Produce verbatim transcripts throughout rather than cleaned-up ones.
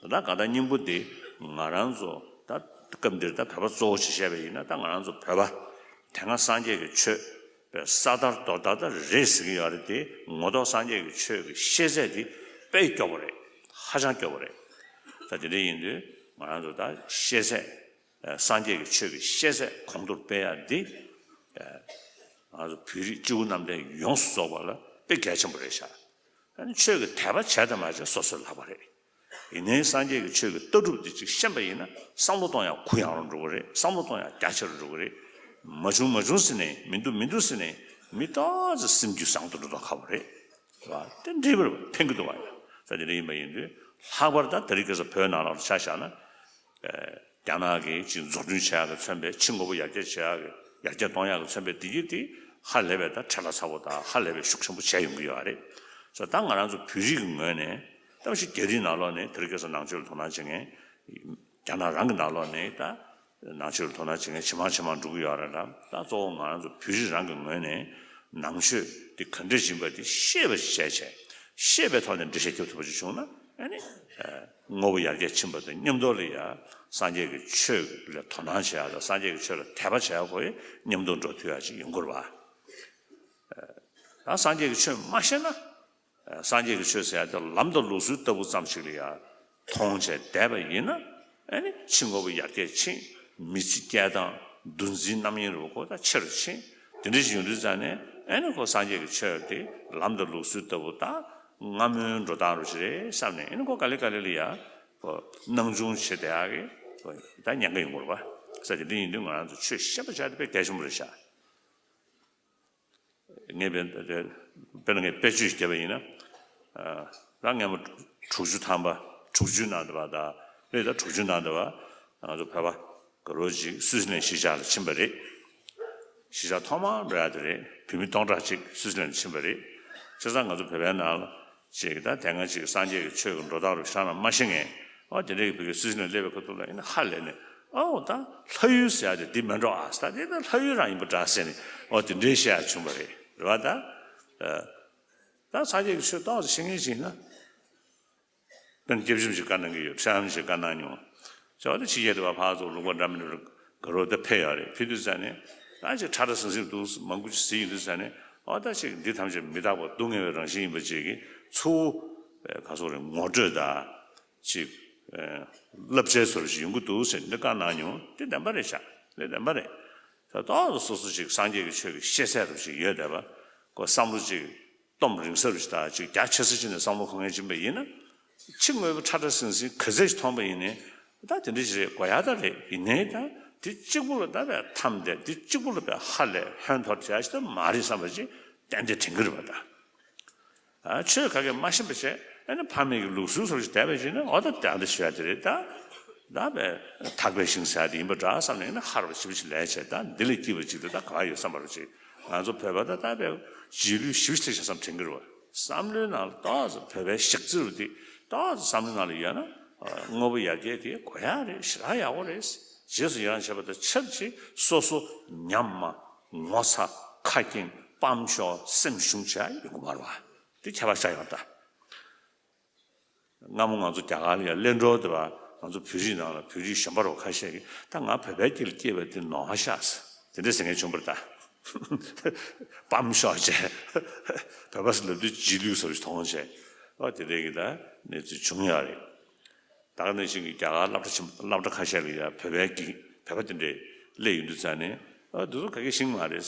ད་གང་ལྟར་སྙིང་པོ་འདི་ང་རང་ཚོ་ད་སྐབས་འདིར་ད་བོད་པ་གཙོ་བོ་ཞིག་བཤད་པ་ཡིན་ན། ད་ང་རང་ཚོ་བོད་པ་དེ་སྔ་སངས་རྒྱས་ཀྱི་ཆོས་པའི་ས་དར་རྡོ་དར་ད་རེད་ཟེར་གྱི་ཡོད་རེད་དེ། ངོ་ཐོག་སངས་རྒྱས་ཀྱི་ཆོས་ཀྱི་ཤེས་ཚད་དེ་དཔེ་སྐྱོ་པོ་རེད། ཧ་ཅང་སྐྱོ་པོ་རེད། ད་དེ་འདྲ་ཡིན་དུས་ང་རང་ཚོ་ད་ཤེས་ཚད། ཨ། སངས་རྒྱས་ཀྱི་ཆོས་ཀྱི་ཤེས་ཚད་གོང་མཐོར་སྤེལ་ཡ་འདི། ཨ། ང་ཚོ་བོད་རིགས་སྤྱི་བོ་གནམ་བསྟན་ཡོངས་སུ་རྫོགས་པ་ལ་དཔེ་གལ་ཆེན་པོ་རེད་ཤག་ཨ་ནི་ཆོས་ཀྱི་དད་པ་བྱས་དང་མ་བྱས་སོ་སོའི་ལག་པ་རེད། ཡིན་ནའི་སངས་རྒྱས་ཀྱི་ཆོས་ཀྱི་ལྟ་གྲུབ་འདི་ཅིག་ཤེས་པ་ཡིན་ན། བསམ་བློ་གཏོང་ཡ་གུ་ཡངས་རུ་འགྲོ་གི་རེད། བསམ་བློ་གཏོང་ཡ་རྒྱ་ཆེ་རུ་འགྲོ་གི་རེད། མ་བྱུང་མ་བྱུང་ཟེར་ནས། མི་འདུག་མི་འདུག་ཟེར་ནས། མི་ཏོག་ཙམ་སེམས་རྒྱུད་བཟང་དུ་འགྲོ་མདོག་ཁ་པོ་རེད། རེད་བ། དེ་འདྲའི་བར་ཕན་གྱི་འདུག་བ་ཡ། ས་དེ་འདྲ་ཡིན་པ་ཡིན་དུས། ལྷག་པར་ད་དེ་རིང་ཁ་སང་བོད་ནང་ལོགས་ཆ་བཞག་ན། ཨ། རྒྱ་ནག་གིས་ཅིག་འཛུགས་སྐྲུན་བྱེད་ཡག་གིས་མཚོན་པའི། ཕྱི་དངོས་པོ་ཡར་རྒྱས་བྱེད་ཡག་གི། ཡར་རྒྱས་གཏོང་ཡག་གིས་མཚོན་པའི་བདེ་སྐྱིད་དེ་ཧ་ལས་པའི་ད་འཕྲལ་ལ་ཚ་པོ་དང་། ཧ་ལས་པའི་ཤུགས་ཆེན་པོ་བྱས་ཡོང་གི་ཡོད་རེད། སོ་ད་ང་རང་ཚོ་བོད་རིགས་ཀྱི་ངོས་ནས། ད་ཕྱི་རྒྱ་རིགས་ནང་ལོགས་ནས། དེ་རིང་ཁ་སང་ནང་ཆོས་ལ་དོ་སྣང་བྱེད་མཁན། རྒྱ་ནག་རང་གི་ནང་ལོགས་ནས་ད་ནང་ཆོས་ལ་དོ་སྣང་བྱེད་མཁན་ཇེ་མང་ཇེ་མང་འགྲོ་གི་ཡོད་རེད་ལ། ད་གཙོ་བོ་ང་རང་ཚོ་བོད་རིགས་རང་གི་ངོས་ནས་ནང་ཆོས་དེ་ག་འདྲ་ཡིན་པ་དེ་ཤེས་པ་ཞིག་བྱས་བྱས། ཤེས་པའི་ཐོག་ནས་འགྲེལ་བཤད་རྒྱབ་ཐུབ་པ་ཞིག་བྱུང་ན། ཨ་ནི། ཨ། དངོས་པོ་ཡར་རྒྱས་ཕྱིན་པ་དང་མཉམ་དུ་ལ་ཡ། སངས་རྒྱས་ཀྱི་ཆོས་ལ་དོ་སྣང་བྱེད་ཡག་དང་། སངས་རྒྱས་ཀྱི་ཆོས་ལ་དད་པ་བྱེད་ཡག་གོ་ཡི་མཉམ་དུ་འགྲོ་ཐུབ་ཡག་ཅིག་ཡོང་དགོས་རེད་བ། ད་སངས་རྒྱས་ཀྱི་ཆོས་མ་ཤེས་ན། ཨ། སངས་རྒྱས་ཀྱི་ཆོས་ཟེར་ཡག་དེ་ལམ་དང་ལུགས་སྲོལ་ལྟ་བུ་ཙམ་ཞིག་ལ་ཡ་མཐོང་བྱས་བསྡད་པ་ཡིན་ན། ཨ་ནི་ཕྱི་དངོས་པོ་ཡར་རྒྱས་ཕྱིན། མི་ཚེ་སྐྱེལ་སྟངས། འདུ་འཛིའི་རྣམ་གཡེང་རུ་ཁོ་ད་ཆེ་རུ་ཕྱིན། དེ་འདྲ་ཞིག་ཡོང་དུས་ཙང་ནས། ཨ་ནི་ཁོ་སངས་རྒྱས་ཀྱི་ཆོས་དེ་ལམ་དང་ལུགས་སྲོལ་ལྟ་བུ་ད་སྔ་མོའི་འགྲོ་སྟངས་རུ་ཞིག་རེད་བསམ་ནས། ཨ་ནི་ཁོ་ག་ལེ་ག་ལེ་ལ་ཡ་ཁོ་སྣང་ཆུང་བྱེད་བསྡད་ཡག་གི་ཁོ་ད་ཉེན་ཁ་ཡོང་གི་རེད་བ། ས་དེ་འདྲ་ཡིན་དུས་ང་རང་ཚོ་ཆོས་ཤེས་པ་བྱ་དེ་དཔེ་གལ་ཆེན་པོ་རེད་ཤག་ངས་དཔེ་དཔེར་ན་ངས་དཔེ་བརྗོད་བརྒྱབ་པ་ཡིན་ན། ཨ། ད་སྔ་མོ་དྲུག་ཅུ་ཐམ་པ། དྲུག་ཅུའི་ནང་དུ་བ་དང་། རེད། ད་དྲུག་ཅུའི་ནང་དུ་བ་ང་ཚོ་བོད་པ་ག་རོ་ཅིག་སུའུ་ཙི་ལན་གཞིས་ཆགས་ལ་ཕྱིན་པ་རེད། གཞིས་ཆགས་ཐོག་མར་འགྲོ་ཡག་དེ་རེད། བོད་མི་སྟོང་ཕྲག་ཅིག་སུའུ་ཙི་ལན་ལ་ཕྱིན་པ་རེད། བྱས་ཙང་ང་ཚོ་བོད་པའི་ནང་ལ་ཅིག་ད་དེ་སྔ་ཅིག་སངས་རྒྱས་ཀྱི་ཆོས་ཀྱི་འགྲོ་སྟངས་རུ་ཤ་ན་མ་ཤེས་མཁན། ཨོ་དེ་འདྲའི་བོད་ཀྱི་སུའུ་ཙི་ལན་སླེབས་པའི་ཁ་ཐུག་ལ་ཡིན་ན་ཧ་ལས་ནས། ཨོ་ད་ལྷ་ཡུལ་ཟེར་ཡག་དེ་འདི་མིན་འགྲོ་ཨ། ད་དེ་ད་ལྷ་ཡུལ་རང་ཡིན་པ་འདྲ་ཟེར་ནས། ཨོ་དེ་འདྲའི་བཤད་ཡག་བྱུང་བ་རེད། རེད་བ། ད་ཨ། ད་སངས་རྒྱས་ཀྱི་ཆོས་ཏོག་ཙམ་ཤེས་མཁན་ཞིག་ཡིན་ན། དཔེར་ན་སྐྱབས་རྗེ་རིན་པོ་ཆེས་བཀའ་གནང་གི་ཡོད། ཁྲི་རིན་པོ་ཆེས་བཀའ་གནང་མྱོང་། ཅོག་ད་ཕྱི་རྒྱལ་དུ་བ་ཕར་ཚུར་ལུང་པ་འདྲ་མི་འདྲ་ག་རོ་ད་ཕེབས་ཡོད་རེད། ཕེབས་དུས་ཙ་ནས་ད་ཅིག་ཁྲ་ཁྲ་ཟིང་ཟིང་འདུག་མང་པོ་ཅིག་གཟིགས་ཡོང་དུས་ཙ་ནས། ཨོ་ད་ཅིག་འདི་ཐམས་ཅད་མི་རྟག་པ་སྡུག་བསྔལ་བའི་རང་བཞིན་ཡིན་པ་ཅིག་གི་ཚུར་ག་སོགས་རེད། ངོ་སྤྲོད་དང་ཅིག་བསླབ་བྱའི་བཟོ་འདྲ་ཞིག་ཡོང་གི་འདུག་ཟེར་འདི་བཀའ་གནང་མྱོང་། དེ་བདེན་པ་རེད་ཤག་དེ་བདེན་པ་རེད། ད་ཏོག་ཙམ་སོ་སོ་ཅིག་སངས་རྒྱས་ཀྱི་ཆོས་ཀྱི་ཤེས་ཚད་རུ་ཅིག་ཡོད་བསྡད་པ། ཁོ་བསམ་བློ་ཅིག་སྟོབས་རིང་ས་རུ་ཞིག་དང་ཅིག་རྒྱ་ཆེ་ས་ཅིག་ནས་བསམ་བློ་འཁོར་མཁན་ཅིག་ཡིན་པ་ཡིན་ན། ཕྱི་དངོས་པོ་ཁྲ་ཁྲ་ཟིང་ཟིང་ག་ཚད་ཅིག་མཐོང་པ་ཡིན་ནའི། ད་དེ་འདྲ་ཞིག་རེད། དགོས་ཡག་ད་རེད། ཡིན་ནའི་ད་དེ་གཅིག་པུ་ལ་ད་བས་འཐམས་ཏེ། དེ་གཅིག་པུ་ལ་བས་ཧ་ལས་ཧོན་འཐོར་བྱ་ཞིག་ད་མ་རེད་བསམ་པ་ཅིག་ཏན་ཏན་དྲན་གྱི་རེད་པ། ད་ཨ་ཆོས་ག་གེ་མ་ཤེས་པ་བྱས། ཨ་ནི་ཕ་མེས་ཀྱི་ལུགས་སྲོལ་སོགས་ཤིག་བསྡད་པ་ཅིག་ན། འོ་ད་དེ་འདྲ་ཞུ་ཡག་དེ་རེད། ད་ད་བས་ཐག་པའི་ཤིང་ཟེར་ཡག་དེ་ཡིན་པ་འདྲ་བསམ་ནས་ཡིན་ན་ཧར་བ་ཞིབ་ཞིབ་ལས་བྱས། ད་འདི་ལས་སྐྱིད་པ་ཅིག་ད་ད་ག་ཡོད་བསམ་པ་རུ་ཅིག་ང་ཚོ་བོད་པ་ད་ད་བས་རྗེས་ལུས་ཞིབ་ཞིབ་བྱས་བསམ་དྲན་གྱི་རེད་པ། བསམ་བློའི་ནང་ལ་ཏོག་ཙམ་བོད་པའི་ཞག་རྩི་རུ་དེ་ཏོག་ཙམ་བསམ་བློའི་ནང་ལ་ཡོད་ན། དངོས་པོ་ཡར་རྒྱས་དེ་དགོས་ཡག་རེད། ཞེ་དྲག་ཡག་པོ་རེད། རྗེས་སུ་ཡི་རང་བྱེད་པ་དང་ཆབས་ཅིག་སོ་སོ་ཉམས་མ། ངོ་ཚ། ཁ་སྐྱེངས། སྤམ་ཤོར། སེམས་ཞུམ་བྱས་ཡོང་གི་མ་རེད་པ། དེ་ཁྱད་པར་ཆགས་ཡོང་ད། སྔ་མོ་ང་ཚོ་རྒྱ་གར་ལ་ཡ་གླེང་གྲོགས་དེ་བ། ང་ཚོ་བོད་རིགས་ནང་ལ་བོད་རིགས་གཞོན་པ་རོ་ཁ་ཤས་ཀྱིས། ད་ང་བོད་པའི་རྒྱུད་ལ་སྐྱེས་པ་དེ་ནོར་ཤག་ཟེར། དེ་འདྲ་ཟེར་མཁན་བྱུང་བ་རེད་ད། སྤམ་ཤོར་བྱས། བོད་པ་ཟེར་ལབ་དུས་རྗེས་ལུས་བཟོ་འདྲ་མཐོང་བྱས། ཨོ་དེ་འདྲ་གི་ད་གནས་ཚུལ་བྱུང་ཡོད་རེད། ད་ག་ནང་བཞིན་གྱི་རྒྱ་གར་སློབ་གྲྭ་ཆེན་པོ། སློབ་གྲྭ་ཁ་ཤས་ལ་ཡ་བོད་པའི་གི་བོད་པ་དེ་འདྲས་སླེབས་ཡོང་དུས་ཙ་ནས། ཨ་འདི་ཚོ་ག་གེ་ཤེས་ཀྱི་མ་རེད།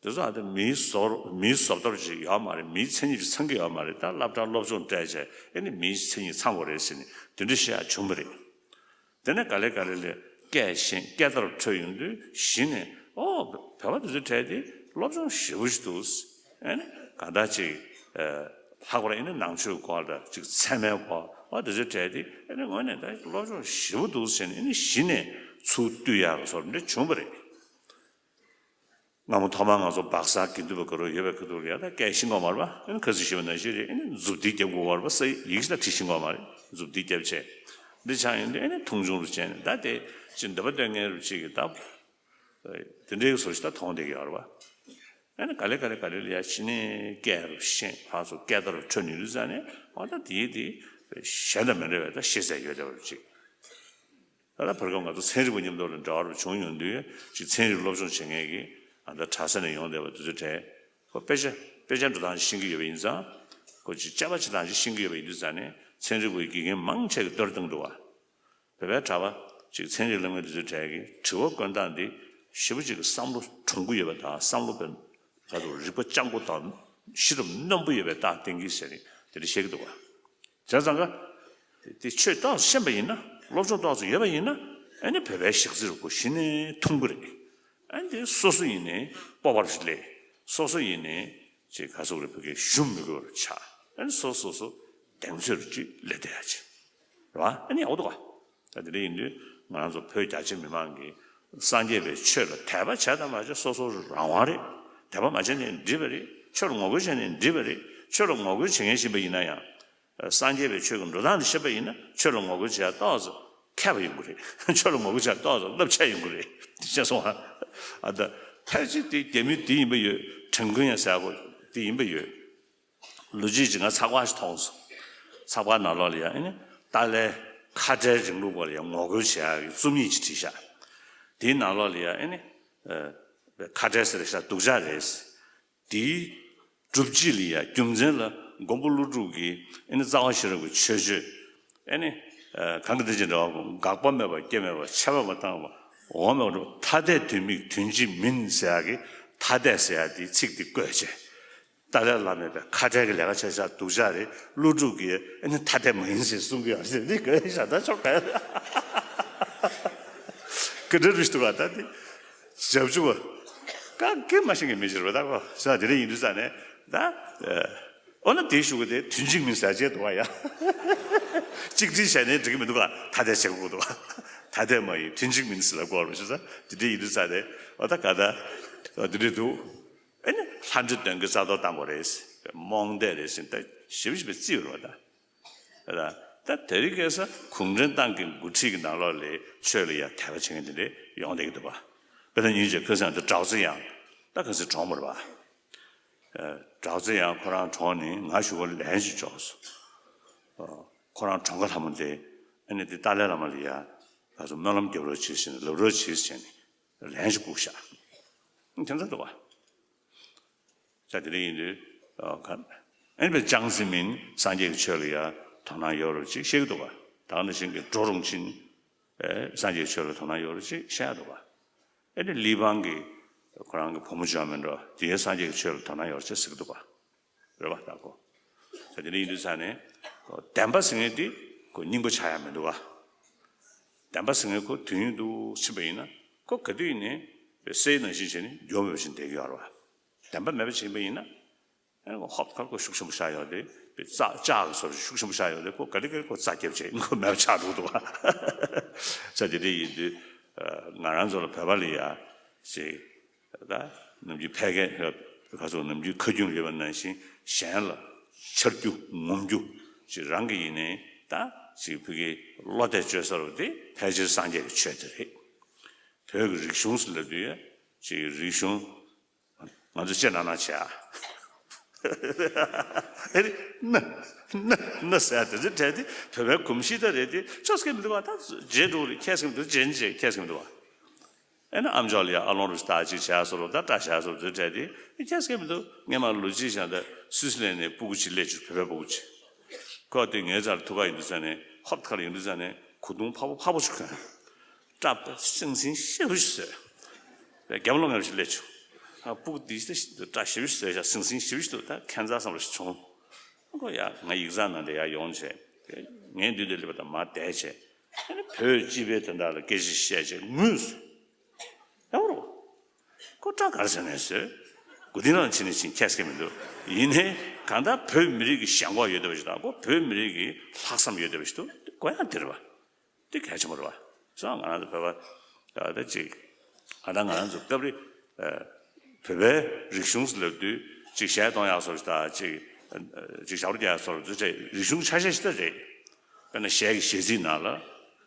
འདི་ཚོ་ཨ་ད་མིའི་བཟོ། མིའི་བཟོ་ལྟ་བུ་ཅིག་ཡོད་མ་རེད། མིའི་མཚན་ཉིད་ཅིག་ཚང་གི་ཡོད་མ་རེད། ད་སློབ་གྲྭར་སློབ་སྦྱོང་སྤྲད་བྱས། ཨེ་ནི་མིའི་མཚན་ཉིད་ཚང་དགོས་རེད་ཟེར་ནས་དེ་འདྲ་བཤད་ཡག་བྱུང་བ་རེད། དེ་ནས་ག་ལེ་ག་ལེ་ལ་སྐད་ཤེས། སྐད་བརྡ་འཕྲོད་ཡོང་དུས་གཞི་ནས། ཨོ་བོད་པ་འདི་ཚོའི་གྲས་དེ་སློབ་སྦྱོང་ཞེ་པོ་ཞིག་འདུག་ཨེ་ནི་གང་ལྟར་ཅིག་ཨ་ལྷག་པར་ཨེ་ནི་ནང་ཆོས་སྐོར་དང་ཅིག་ཚད་མའི་སྐོར། ཨོ་འདི་ཚོའི་གྲས་དེ་ཨེ་ནི་དངོས་གནས་ད་སློབ་སྦྱོང་ཞེ་པོ་འདུག་ཟེར་ནས་ཨེ་ནི་གཞི་ནས་ཚུར་བསྟུད་ཡག་གི་བཟོ་འདྲ་བྱུང་བ་རེད། སྔ་མོ་ཐོག་མར་ང་ཚོ་སྦག་ས་དགེ་འདུན་པ་ག་རུ་ཡོད་པའི་ཁ་ཐུག་ལ་ཡ་ད་སྐད་ཤེས་ཀྱི་ཡོད་མ་རེད་པ། ཨེ་ནི་ཁ་ཚིག་ཞུས་པ་ནང་བཞིན་རེད། ཨེ་ནི་མཛུབ་ཐེལ་རྒྱབ་དགོས་པ་རེད་པ། ས་ཡིག་ཞིག་ད་བྲིས་ཤེས་ཀྱི་ཡོད་མ་རེད། མཛུབ་ཐེལ་རྒྱབ་བྱས། འདི་ཆགས་ཡོང་དུས་ཨེ་ནི་མཐོང་ཆུང་རུ་བྱས་ནས། ད་དེ་ཅིག་འདོད་པ་སྟོན་མཁན་རུ་ཅིག་གིས་ད་དེ་འདྲའི་བཟོ་ཞིག་ད་མཐོང་བསྡད་ཀྱི་ཡོད་རེད་པ། ཨེ་ནི་ག་ལེ་ག་ལེ་ག་ལེ་ལ་ཡ་གཞི་ནས་སྐད་རུ་ཤེས། ཕར་ཚུར་སྐད་བརྡ་རུ་འཕྲོད་ནས་ཡོང་དུས་ཙ་ནས། ཨོ་ད་དེ་དེ་ གཞན་དང་མི་འདྲ་བའི་ད་ཤེས་ཚད་ཡོད་བསྡད་པ་ཅིག་ད་ལྟ་བར་སྐབས་ང་ཚོ་ཚན་རིག་པ་མཉམ་དུ་ལ་འབྲེལ་བ་བྱུང་ཡོང་དུས་ཅིག་ཚན་རིག་སློབ་སྦྱོང་བྱེད་མཁན་གྱི་ཨ་ད་གྲྭ་ས་ནས་ཡོང་བསྡད་པ་དེ་ཚོའི་གྲས་ཁོ་དཔེ་ཆ་དཔེ་ཆ་འགྲོ་སྟངས་ཤེས་ཀྱི་ཡོད་པ་ཡིན་ཙང་ཁོ་ཅིག་དཔྱད་པ་བྱེད་སྟངས་ཅིག་ཤེས་ཀྱི་ཡོད་པ་ཡིན་དུས་ཙང་ནས་ཚན་རིག་པའི་དགེ་རྒན་མང་ཆེ་གིས་གཏོར་བཏང་འདུག་བ། བོད་པའི་གྲྭ་པ་ཅིག་ཚན་རིག་སློབ་མཁན་དེ་ཚོའི་གྲས་ཀྱི་དྲི་བ་བཀོད་སྟངས་འདི་ཞེ་པོ་ཅིག་གི་བསམ་བློ་གྲུང་པོ་ཡོད་པ་དང་བསམ་བློ་དཔེ་ག་ཚོད་རིག་པ་སྤྱང་པོ་དང་ཤེས་རབ་རྣོན་པོ་ཡོད་པའི་རྟགས་བསྟན་གྱི་ཟེར་ནས་དེ་འདྲ་བཤད་ཀྱི་འདུག་བ། བྱས་ཙང་ཀ་དེ་ཆོས་ཏོག་ཙམ་ཤེས་པ་ཡིན་ན་སློབ་སྦྱོང་ཏོག་ཙམ་ཡོད་པ་ཡིན་ན་ཨ་ནི་བོད་པའི་ཞག་རྩི་རུ་ཁོ་གཞི་ནས་ཐུང་གི་རེད། ཨ་ནི་དེ་སོ་སོ་ཡིན་ནའི་སྤོབས་པ་ཞིག་སླེབས། སོ་སོ་ཡིན་ནའི་ཅིག་ག་ཚོད་རེ་བོད་སྐད་ཞུ་མི་དགོས་པར་ཆགས། ཨ་ནི་སོ་སོ་སོ་གདེང་ཚོད་རུ་ཅིག་སླེབས་བསྡད་ཡ་ཅིག་རེད་བ། ཨ་ནི་ཡག་པོ་འདུག་ག་ད་དེ་འདྲ་ཡིན་དུས་ང་རང་ཚོ་བོད་རྒྱ་ཆེ་མི་མང་གིས་སངས་རྒྱས་པའི་ཆོས་ལ་དད་པ་བྱས་དང་མ་བྱས་སོ་སོ་རང་དབང་རེད། དད་པ་མ་བྱས་ནའི་འགྲིག་པ་རེད། ཆོས་ལ་ངོ་རྒོལ་བྱས་ནའི་འགྲིག་པ་རེད། ཆོས་ལ་ངོ་རྒོལ་བྱེད་མཁན་ཞིག་ཡིན་པ་ཡིན་ན་ཡང་། སངས་རྒྱས་པའི་ཆོས་ཀྱི་འགྲོ་སྟངས་དེ་ཤེས་པ་ཡིན་ན་ཆོས་ལ་ངོ་རྒོལ་བྱེད་ཡ་ཏོག་ཙམ་མཁས་པ་ཡོང་གི་རེད། ཆོས་ལ་ངོ་རྒོལ་བྱེད་ཡ་ཏོག་ཙམ་རླབས་ཆེ་ཡོང་གི་རེད། ཤེས་སོང་ཨ། ཨ་ད་ཕལ་ཆེར་དེ་རྒྱ་མི་དེ་ཡིན་པ་ཡོད། ཁྲེང་ཀོན་ཡ་ཟེར་ཡ་གོ་དེ་ཡིན་པ་ཡོད། ལོ་རྒྱུས་ཅིག་ང་ཚགས་པར་ཞིག་མཐོང་སོང་། ཚགས་པར་ནང་ལོགས་ལ་ཡ་ཨ་ནི་ཏཱ་ལའི་ཁ་བྲལ་རིང་ལུགས་པ་ལ་ཡ་ངོ་རྒོལ་བྱེད་ཡ་གི་རྩོམ་ཡིག་ཅིག་བྲིས་ཤག་དེའི་ནང་ལོགས་ལ་ཡ་ཨ་ནི་ཨ་ཁ་བྲལ་ཟེར་ཤག་སྡུག་ཅག་རེད། དེའི་སྒྲུབ་བྱེད་ལ་ཡ་རྒྱུ་མཚན་ལ་མགོན་པོ་ཀླུ་སྒྲུབ་ཀྱིས་ཨ་ནི་རྩ་བ་ཤེས་རབ་ཀྱི་ཆོས་སྤྱོད་ཨ་ནི་ཨ་གང་གི་དེ་ཅི་འདྲ་བ་འགག་པ་མེད་པ་སྐྱེ་མེད་པ་ཆད་པ་མ་བཏང་བ་འོང་མེད་པ་ཐ་དད་དོན་དམིགས་དོན་གཅིག་མིན་ཟེར་ཡ་གི་ཐ་དད་ཟེར་ཡ་དེའི་ཚིག་དེ་བཀོད་བྱས། ཏཱ་ལའི་བླ་མས་པའི་ཁ་བྲལ་གྱི་ལས་ཀ་བྱས་ཤག་སྡུག་ཅག་རེད། ཀླུ་སྒྲུབ་ཀྱིས་ཨ་ནི་ཐ་དད་མ་ཡིན་ཟེར་གསུང་གི་ཡོད་ཟེར་འདི་གོ་ཤག་ད་ཆོག་ག་ག་འདྲ་རུ་ཞིག་འདུག་ག་ད་འདི་བྱབ་ཆུ་བ་ཀ་ཀེ་མ་ཤེས་མཁན་མི་ཤེས་རེད་པ་ད་གོ་ས་དེ་འདྲ་ཡིན་དུས་ས་ནས་ད་ཨོ་ན་དེའི་གཞུག་གུ་དེ་དོན་གཅིག་མིན་ཟེར་བྱས་འདུག་ག་ཡ། གཅིག་སྒྲིལ་བྱས་ནས་འགྲིག་གི་མི་འདུག་ག་ཐ་དད་བྱེད་དགོས་འདུག་ག་ཐ་དད་མ་ཡིན་དོན་གཅིག་མིན་ཟེར་ལ་གོ་རུ་ཞུ་ས་དེ་འདྲ་ཡིན་དུས་ས་ནས་ཨོ་ད་ག་ད་འདི་འདྲ་འདུག་ཨ་ནི་ལྷ་འདྲེ་གདོན་གྱི་རྩ་གཏོར་བཏང་དགོས་རེད། རྨོངས་དད་རེད་ཟེར་ད་ཞིབ་ཞིབ་རྩིས་ཡོད་རེད་བ་ད། ད་ད་དེ་རིང་ཁ་སང་གུང་ཁྲན་ཏང་གི་འགོ་ཁྲིད་ཀྱི་ནང་ལོགས་ལ་ཆོས་ལ་ཡ་དད་པ་བྱེད་མཁན་དེ་འདྲས་ཡོང་བསྡད་ཀྱི་འདུག་བ། དཔེར་ན་ཉིན་ཅིག་ཁ་སང་དུ་གྲགས་ཚེ་དབྱངས་ད་ག་ཚོད་གྲོངས་པ་རེད་བ། གྲགས་ཚེ་དབྱངས་ཁོ་རང་གྲོངས་ནས་ང་གཞུག་གུ་ལན་ཞིག་འབྱོར་སོང་། ཁོ་རང་གྲོངས་ཁ་ལྷ་མོ་དེ་ཨ་ནི་དེ་ཏཱ་ལའི་བླ་མ་ལ་ཡ་ག་ཚོད་སྨོན་ལམ་རྒྱབ་རོགས་བྱེད་ཟེར་ནས་ལབ་རོགས་བྱེད་ཟེར་ནས་ལན་ཞིག་བསྐུར་ཤག་དེ་འདྲ་འདུག་བ། ད་དེ་འདྲ་ཡིན་དུས་ཨ་ཨན་པའི་ཅང་ཙེ་མིན་སངས་རྒྱས་ཀྱི་ཆོས་ལ་ཡང་དོ་སྣང་ཡོད་རེད་ཅིག་བཤད་ཀྱི་འདུག་ག་ད་ག་ནང་བཞིན་གྱི་ཀྲོ་རུང་ཆིན་ཨེ་སངས་རྒྱས་ཀྱི་ཆོས་ལ་དོ་སྣང་ཡོད་རེད་ཅིག་བཤད་འདུག་ག་ཨེ་ནི་ལི་པང་གི་ཁོ་རང་གི་བུ་མོ་ཅང་མིན་འགྲོ་དེ་སངས་རྒྱས་ཀྱི་ཆོས་ལ་དོ་སྣང་ཡོད་རེད་ཅིག་ཟེར་གྱི་འདུག་ག་རེད་བ་ད་གོ་ད་དེ་འདྲ་ཡིན་དུས་ས་ནས་བདེན་པ་ཟེར་མཁན་དེ་ཁོ་རྙིང་པ་ཆགས་ཡ་མི་འདུག་ག་བདེན་པ་ཟེར་མཁན་ཁོ་དུས་ཡུན་དུ་ཕྱིན་པ་ཡིན་ན་ཁོ་ག་དུས་ཡིན་ནའི་སའི་ནང་བཞིན་བྱས་ནས་འགྱོ་མེད་པ་བཞིན་བསྡད་ཀྱི་ཡོད་རེད་བ། བདེན་པ་མེད་པ་བྱེད་པ་ཡིན་ན། ཨ་ནི་ཧོབ་ཁར་ཁོ་ཤུགས་ཆེན་པོ་ཤར་ཡོང་དུས་ཙག་ལྕགས་ཀྱི་བཟོ་ཤུགས་ཆེན་པོ་ཤར་ཡོང་དུས་ཁོ་ག་ལེ་ག་ལེ་ཁོ་རྩ་རྒྱབ་བྱས་ཁོ་མེད་པ་ཆགས་འགྲོ་འདུག་བ། ས་དེ་འདྲ་ཡིན་དུས་ང་རང་ཚོ་ལ་བོད་པ་ལ་ཡ་ཅིག་ད་ནམ་རྒྱུན་ཕལ་སྐད་ཁ་སོགས་ནམ་རྒྱུན་ཁ་རྒྱུན་ཡོད་པ་ནང་བཞིན་གཞན་ལ་འཕྱར་རྒྱུ་ངོམ་རྒྱུ་ཅིག་རང་གི་ཡིན་ནའི་ད་ཅིག་ཕ་གིའི་བློ་གཏད་བཅོལ་ས་རུ་དེ་ཕལ་ཆེར་སངས་རྒྱས་ཀྱི་ཆོས་དེ་རེད། བོད་ཀྱི་རིག་གཞུང་ཟེར་ལབ་དུས་ཅིག་རིག་གཞུང་། ང་ཚོ་ཅི་ན་ན་བྱས་ཨ། ཨེ་རེད་ན་ན་ན་ཟེར་དེ་ཚོ་བྲལ་ཏེ་བོད་པའི་གོམས་གཤིས་ད་རེད་དེ་ཆོག་སྐད་མི་འདུག་བ་ད་རྗེས་འགྲོ་རེད་ཁྱད་སྐད་མི་འདུག་རྗེས་རྗེས་ཁྱད་སྐད་མི་འདུག་བ། ཨེ་ན་ཨམ་ཅོག་ལ་ཡ་ཨ་ལོང་རུ་ད་ཅིག་བྱས་སོ་རུ་ད་སྐྲ་བྱས་སོ་རུ་དེ་བྲལ་ཏེ་ཁྱད་སྐད་མི་འདུག་སྔས་མ་ལོ་གཅིག་བཞག་ད་སུད་སི་ལན་ནས་སྤུ་གུ་ཅིག་སླེབས་བྱུང་བོད་པའི་སྤུ་གུ་ཅིག་ཁོ་དེ་ངའི་རྩར་ཐུག་ག་ཡོང་དུས་ཙ་ནས་ཧོབ་ཁ་ལ་ཡོང་དུས་ཙ་ནས་གོས་ཐུང་ཕག་པོ་ཕག་པོ་ཅིག་གོན། སྐྲ་སིང་སིང་ཞེ་པོ་ཞིག་བཟོས། རྒྱབ་ལོགས་ངར་ཞིག་སླེབས་བྱུང་། ཨ་སྤུ་གུ་འདི་ཞིག་སྐྲ་ཞེ་པོ་ཞིག་བཟོས་ཤག་སིང་སིང་ཞེ་པོ་ཞིག་འདུག་ད་ཁྱད་མཚར་བསམ་བློ་ཞིག་བྱུང་། ཁོ་ཡ་ང་ཡིག་ཚང་ནང་དུ་ཡར་ཡོང་བྱས། ངའི་མདུན་དུ་སླེབས་པ་དང་མར་བསྡད་བྱས། ཨ་ནི་བོད་སྤྱི་པའི་དོན་དག་ལ་སྐད་ཆ་བཤད་བྱས་ངུས་སོང་། ཡག་པོ་རེད། ཁོ་སྐྲ་ག་རེ་བཟོས་ནས་བཟོས། མགོ་རྟིང་ནང་ཕྱིན་ནས་ཕྱིན་ཁྱད་སྐད་མི་འདུག་ཡིན་ནའི་གང་ལྟར་བོད་མི་རིགས་ཀྱི་ཞེན་ཁོག་ཡོད་བསྡད་པ་ཞིག་དང་ཁོ་བོད་མི་རིགས་ཀྱི་ལྷག་བསམ་ཡོད་བསྡད་པ་ཞིག་འདུག་དགོས་ཡག་དེ་རེད་བ། དེ་གལ་ཆེན་པོ་རེད་བ། སོང་ང་རང་ཚོ་བོད་པ་ད་ཅིག་ཨ་ད་ང་རང་ཚོ་སྐབས་རེ་བོད་པའི་རིག་གཞུང་ལབ་དུས་ཅིག་གཞས་གཏོང་ཡག་སོགས་ད་ཅིག་ཅིག་ཞབས་བྲོ་རྒྱག་ཡག་སོགས་རེད་ཅིག་རིག་གཞུང་ཆ་ཤས་ཤིག་ད་རེད། དཔེར་ན་གཞས་ཀྱི་གཞས་ཚིག་ནང་ལ་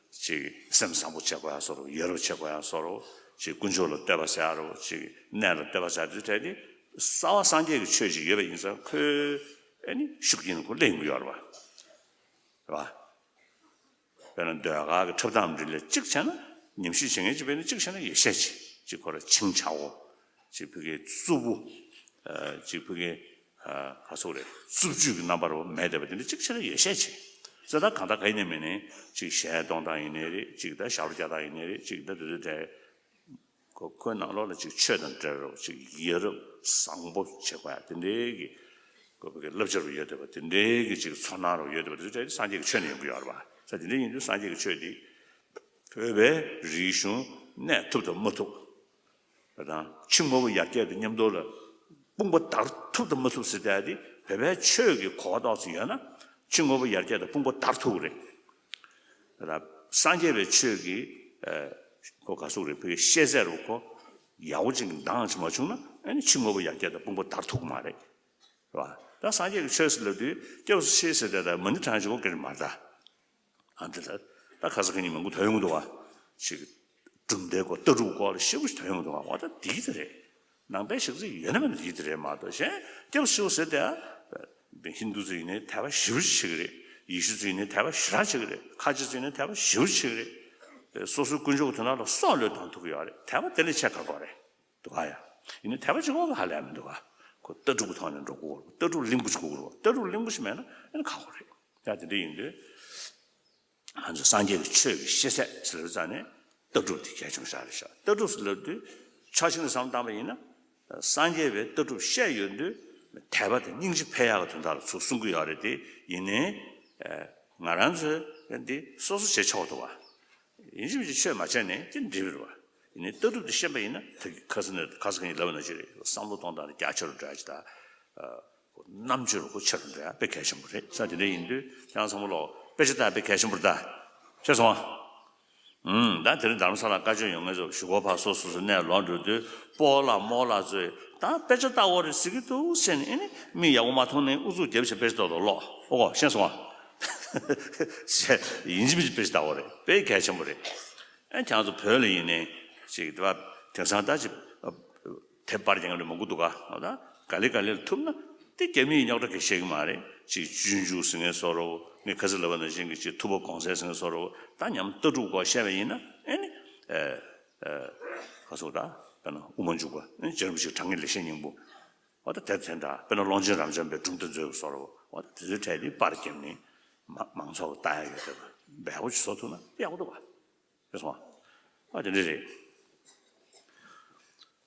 ཅིག་སེམས་བཟང་པོ་བྱེད་དགོས་ཡ་སོགས་རུ་ཡ་རབས་བྱེད་དགོས་ཡ་སོགས་རུ་ཅིག་དཀོན་མཆོག་ལ་བསྟོད་པ་ཟེར་ཡ་རུ་ཅིག་གནས་ལ་བསྟོད་པ་ཟེར་ཡ་དེ་གྲས་དེ་རྩ་བ་སངས་རྒྱས་ཀྱི་ཆོས་ཅིག་ཡོད་པ་ཡིན་ཙང་ཁོའི་ཨེ་ནི་ཤུགས་རྐྱེན་ཁོ་སླེབས་ཡོང་གི་ཡོད་རེད་བ། རེད་བ། དཔེར་ན་ཟློས་གར་གྱི་འཁྲབ་སྟངས་འདི་ལ་གཅིག་བྱས་ན་ཉམས་ཞིབ་བྱེད་མཁན་གཅིག་དཔེར་ན་གཅིག་བྱས་ན་ཡོད་ཤས་ཆེ། གཅིག་ཁོ་ར་ཆིང་ཆའོ། གཅིག་ཕ་གིའི་རྩུབ་པོ། ཨ། གཅིག་ཕ་གིའི། ཨ། ག་སོགས་རེད། རྩུབ་སྤྱོད་ཀྱི་རྣམ་པ་རུ་མེད་བསྡད་པ་དེ་འདྲ་གཅིག་བྱས་ན་ཡོད་ཤས་ཆེ། ཙེ་ད་གང་ལྟར་ག་ཡིན་ནའི་མིན་ནའི་གཅིག་གཞས་གཏོང་སྟངས་ཡིན་ནའི་རེད། གཅིག་ད་ཞབས་བྲོ་རྒྱག་སྟངས་ཡིན་ནའི་རེད། གཅིག་ད་དེ་ཚོ་འདྲ། ཁོ་ཁོའི་ནང་ལོགས་ལ་ཅིག་ཆོས་དང་འབྲེལ་རོགས་ཅིག་ཡ་རབས་བཟང་པོ་བྱེད་དགོས་ཡ་དེ་འདྲའི་གི་ཁོ་བོད་ཀྱི་བསླབ་བྱ་རུ་ཡོད་བསྡད་པ་དེ་འདྲའི་གི་ཅིག་ཚོར་སྣང་རུ་ཡོད་བསྡད་པ་དེ་ཚོ་སངས་རྒྱས་ཀྱི་ཆོས་ནས་ཡོང་གི་ཡོད་རེད་པ། ས་དེ་འདྲ་ཡིན་དུས་སངས་རྒྱས་ཀྱི་ཆོས་འདི་བོད་པའི་རིག་གཞུང་གནས་ཐུབ་དང་མ་ཐུབ་དང་ཕྱི་དངོས་པོ་ཡར་རྒྱས་དང་མཉམ་དུ་ལ་དཔུང་པ་བསྡུར་ཐུབ་དང་མ་ཐུབ་ཟེར་བསྡད་དེ་བོད་པའི་ཆོས་ཀྱི་གོ་བ་ཏོག་ཙམ་ཡོད་ན་ཕྱི་དངོས་པོ་ཡར་རྒྱས་དང་དཔུང་པ་བསྡུར་ཐུབ་ཀྱི་རེད། ད་སངས་རྒྱས་པའི་ཆོས་ཀྱི་ཨ་ཁོ་ག་ཟུག་རེད། བོད་ཤེས་ཚད་རུ་ཁོ་ཡག་པོ་ཅིག་འདང་ཅིག་མ་བྱུང་ན་ཨ་ནི་ཕྱི་དངོས་པོ་ཡར་རྒྱས་དང་དཔུང་པ་བསྡུར་ཐུབ་ཀྱི་མ་རེད། རེད་བ། ད་སངས་རྒྱས་ཀྱི་ཆོས་ཟེར་ལབ་དུས་སྐྱབས་སུ་མཆི་ཟེར་དེ་ད་མ་ཎི་བགྲང་བྱེད་ཀྱི་སྐད་ཆ་མ་རེད་ད། ཨ་འདི་ད་ད་ཁ་ས་ཁ་ཉིན་མང་པོ་ཐོན་ཡོང་གི་འདུག་བ། ཅིག་གྲུབ་མཐའི་སྐོར་ལྟ་གྲུབ་སྐོར་ལ་ཞེ་པོ་ཞིག་ཐོན་ཡོང་གི་འདུག་བ། འོ་ད་འདི་གི་དེ་རེད། ནང་པའི་ཞིབ་འཚོལ་ཡོད་ན་མེད་ན་འདི་གི་དེ་རེད་མ་གཏོགས་གཞན་སྐྱབས་སུ་མཆིའོ་ཟེར་དེ་ཨ། ཧིན་དུ་ཚོ་ཡིན་ནའི་དད་པ་ཞེ་པོ་ཅིག་བྱེད་ཀྱི་རེད། ཡེ་ཤུ་ཚོ་ཡིན་ནའི་དད་པ་ཞེ་དྲག་བྱེད་ཀྱི་རེད། ཁ་ཆེ་ཚོ་ཡིན་ནའི་དད་པ་ཞེ་པོ་ཅིག་བྱེད་ཀྱི་རེད། སོ་སོའི་དཀོན་མཆོག་གི་དོན་དག་ལ་སྲོག་བློས་གཏོང་ཐུབ་ཀྱི་ཡོད་རེད། དད་པ་དེ་ལས་ཆེ་ག་དགོས་རེད། འདུག་ག་ཡ། ཡིན་ནའི་དད་པ་གཅིག་པོ་ག་ཧ་ལས་མི་འདུག་ག་ཁོ་ལྟ་གྲུབ་ཀྱི་ཐོག་ནས་འགྲོ་དགོས་རེད། ལྟ་གྲུབ་གླིང་བུ་ཅིག་དགོས་རེད། ལྟ་གྲུབ་གླིང་བུ་ཞིག་མེད་ན་ཨ་ནི་ཁག་པོ་རེད། ཡ་དེ་འདྲ་ཡིན་དུས་ང་ཚོ་སངས་རྒྱས་ཀྱི་ཆོས་ཀྱི་ཤེས་ཚད་ཟེར་བའི་རྩ་ནས་ལྟ་གྲུབ་དེ་གལ་ཆེན་པོ་ཞིག་རེད་ཤག་ལྟ་གྲུབ་ཟེར་ལབ་དུས་ཕྱོགས་གཅིག་ནས་བསམ་བློ་བཏང་པ་ཡིན་ན་སངས་རྒྱས་པའི་ལྟ་གྲུབ་བཤད་ཡོང་དུས་དད་པ་དང་སྙིང་རྗེ་འཕེལ་ཡག་གི་དོན་དག་ལ་ཚུར་གསུང་གི་ཡོད་རེད་དེ། ཡིན་ནའི་ང་རང་ཚོས་འདི་སོ་སོ་བྱེད་ཆོག་འདུག་བ། ཡིན་གཅིག་མིན་གཅིག་ཆོས་མ་བྱས་ནས་ཅི་འགྲིག་པ་རེད་བ། ཡིན་ནའི་ལྟ་གྲུབ་དེ་ཤེས་པ་ཡིན་ན་ད་གི་ཁ་སང་ནས་ཁ་སང་ཁ་ཉིན་ལབ་པ་ནང་བཞིན་རེད། བསམ་བློ་གཏོང་སྟངས་ལ་རྒྱ་ཆེ་རུ་འགྲོ་ཡ་ཅིག་དང་། ཨ། རྣམ་དཔྱོད་ལ་ཁོ་ཆེ་རུ་འགྲོ་ཡ་དཔེ་གལ་ཆེན་པོ་རེད། ས་དེ་འདྲ་ཡིན་དུས་ཁྱེད་རང་ཚང་མ་ལོག་དཔེ་ཆ་ལྟ་ཡ་དཔེ་གལ་ཆེན་པོ་རེད་ད། ཤེས་སོང་ཨ། ཨུམ། ད་དེ་རིང་རྡ་རམ་ས་ལ་བཀའ་ཆོས་ཡོང་མཁན་ཚོ་གཞུག་གུ་ཕར་སོ་སོ་སོ་གནས་ལོག་འགྲོ་དུས་སྤོ་ལགས་རྨོ་ལགས་ཚོས་ད་དཔེ་ཆ་ལྟ་འོ་རེད་ཟེར་གི་འདུག་ཟེར་ནས་ཨེ་ནི་མི་ཡག་པོ་མ་མཐོང་ནས་ཨུ་ཚུགས་རྒྱབ་བྱས་དཔེ་ཆ་ལྟ་འོ་ལོག་ཨོ་གོ་ཤེས་སོང་ཨ། ཡིན་གཅིག་མིན་གཅིག་དཔེ་ཆ་ལྟ་འོ་རེད། དཔེ་གལ་ཆེན་པོ་རེད། ཨ་ཁྱེད་ཚོ་བོད་ལ་ཡིན་ནའི་ཅིག་དེ་བ་དེང་སང་ད་ཅིག་དེབ་པར་རྒྱག་མཁན་མང་པོ་འདུག་ག་ཨོ་ད་ག་ལེ་ག་ལེ་ལ་ཐུབ་ན་དེ་རྒྱ་མིའི་རྙོག་དྲ་གི་བཤད་གི་མ་རེད། ཅིག་སྤྱོད་འཇུག་ཟེར་མཁན་བཟོ་རོགས། ངས་ཁ་སང་ལབ་པ་ནང་བཞིན་གི་ཅིག་ཐུབ་པ་གོང་གསལ་ཟེར་མཁན་བཟོ་རོགས། ད་ཉམས་ལྟ་གྲུབ་སྐོར་བཤད་པ་ཡིན་ན་ཨེ་ནི་ཨེ་ཨེ་ག་སོགས་ད་དཔེར་ན་དབུ་མ་འཇུག་པ་ཨེ་ནི་རྗེ་རིན་པོ་ཆེའི་དྲང་ངེས་ལེགས་བཤད་སྙིང་པོ། ཨོ་ད་དེ་དེ་འདྲ་དཔེར་ན་ཀློང་ཆེན་རབ་འབྱམས་པའི་གྲུབ་མཐའ་མཛོད་བཟོ་རོགས། ཨོ་ད་དེ་ཚོའི་གྲས་དེ་པར་བརྒྱབ་ནས་མ་མང་ཚོགས་ལ་ལྟ་ཡ་ཡོད་དེ་འབེལ་པོ་ཅིག་བཟོ་ཐུབ་ན་ཡག་པོ་འདུག་ག་ཤེས་སོང་ཨ། དེ་འདྲ་རེད།